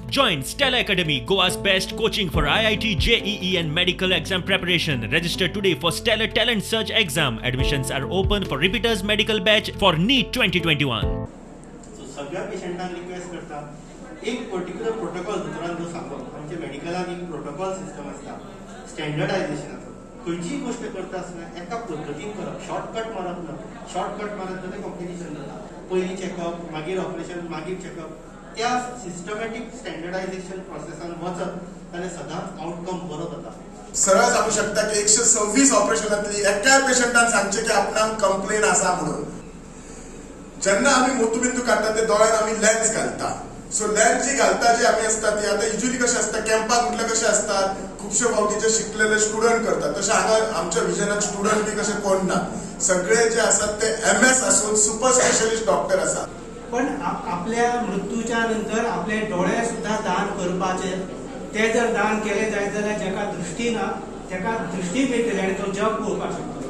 Join Stella Academy, Goa's best coaching for IIT, JEE and medical exam preparation. Register today for Stellar Talent Search exam. Admissions are open for repeaters medical batch for NEET 2021. So सगळ्या पेशंटांक request करता, एक particular protocol दोतोरान जो सांगलो, आमच्या मेडिकलान एक protocol system आसता, स्टँडर्डायझेशनाचो. खंयचीय गोश्ट करता आसतना एका पद्दतीन करप, शॉर्टकट मारप ना. शॉर्टकट मारत जाल्यार कॉम्प्लिकेशन जाता. पयलीं चॅकअप, मागीर ऑपरेशन, मागीर चॅकअप. त्या सिस्टमॅटीक स्टँडर्डायझेशन प्रोसेसान वचत जाल्यार सदांच आउटकम बरो जाता. सरळ सांगू शकता की 126 ऑपरेशनांतली एकाय पेशंटान सांगचें की आपणाक कंप्लेन आसा म्हणून. जेन्ना आमी मोतीबिंदू काडटा ते दोळ्यान आमी लेन्स घालता. सो लेन्स जी घालता जी आमी आसता ती आतां युजली कशें आसता, कॅम्पाक म्हटल्यार कशें आसता, खुबशे फावटी जे शिकलेले स्टुडंट करतात. तशें हांगा आमच्या विजनात स्टुडंट बी कशें कोण ना, सगळे जे आसात ते MS आसून सुपर स्पेशलिस्ट डॉक्टर आसात. पण आपल्या मृत्यूच्या नंतर आपले डोळे सुद्धा दान करपाचे, ते जर दान केले जायत जाल्यार जाका दृष्टी ना ताका दृष्टी मेळटली आनी तो जग पळोवपाक शकतलो.